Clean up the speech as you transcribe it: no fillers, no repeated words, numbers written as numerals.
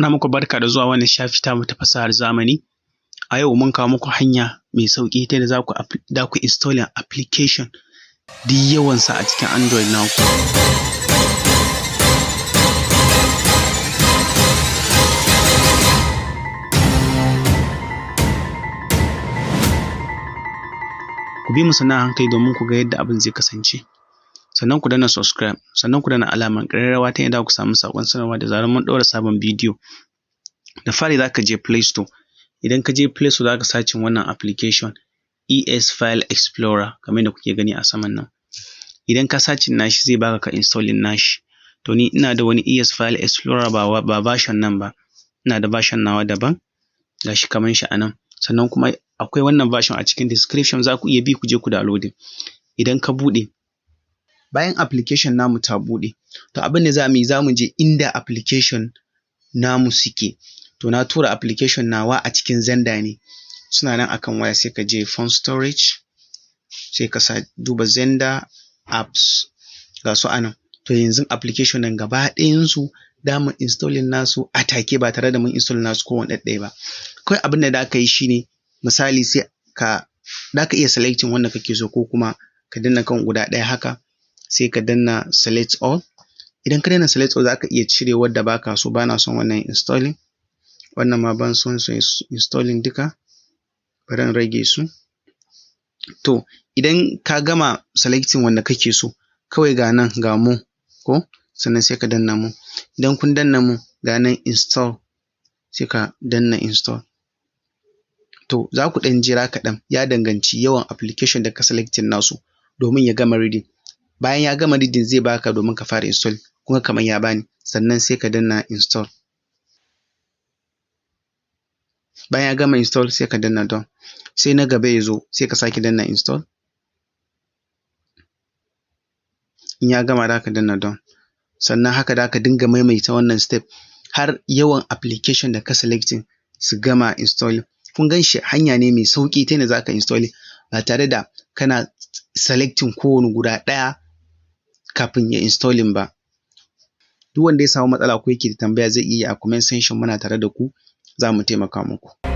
Muna muku barka da zuwa wannan shafi tamu ta fasahar zamani. A yau mun kawo muku hanya mai sauƙi ta yadda za ku installing application duk yawansa a cikin Android naku. Ku bi mu sannu a hankali domin ku ga yadda abin zai kasance. Sannan ku danna subscribe, sannan ku danna alamar ƙararrawa ta yadda za ku samu saƙon sanarwa da zarar mun ɗaura sabon bidiyo. Da fari za ka je Play Store, idan ka je Play Store za ka searching wannan application, ES File Explorer, kamar yadda kuke gani a saman nan. Idan ka searching nashi, zai baka ka installing nashi. To, ni ina da wani ES File Explorer, ba version nan ba, ina da version nawa daban, ga shi kamar shi a nan. Sannan kuma akwai wannan version a cikin description, za ku iya bi ku je ku downloading. Idan ka buɗe, bayan application namu ta buɗe, to abin da za mu yi, za mu je inda application namu suke. To, na tura application nawa a cikin Xender ne, suna nan akan waya. Sai ka je phone storage, sai ka sa duba Xender apps, ga su a nan. To, yanzu application nan gaba ɗayansu za mu installing nasu a take ba tare da mun installing nasu kowane ɗaiɗaya ba. Kawai abin da za ka yi shi ne, misali, sai ka za ka iya selecting wanda kake so, ko kuma ka danna kan guda ɗaya haka, sai ka danna select all. Idan ka danna select all, za ka iya cire wadda ba ka so. Ba na son wannan installing, wannan ma ban son su installing duka, bari in rage su. To, idan ka gama selecting wanda kake so, kawai ga nan ga more ko, sannan sai ka danna more. Idan kun danna more, ga nan install, sai ka danna install. To, za ku ɗan jira kaɗan, ya danganci yawan application da ka selecting nasu, domin ya gama reading. Bayan ya gama reading, zai baka domin ka fara install. Kun ga kamar ya bani, sannan sai ka danna install. Bayan ya gama install, sai ka danna done. Sai na gaba ya zo, sai ka sake danna install. In ya gama, za ka danna done. Sannan haka za ka dinga maimaita wannan step har yawan application da ka selecting su gama installing. Kun gan shi, hanya ne mai sauƙi ta yadda za ka installing ba tare da kana selecting kowane guda ɗaya kafin ya installing ba. Duk wanda ya samu matsala ko yake da tambaya, zai iya yi a comment section. Muna tare da ku, za mu taimaka muku.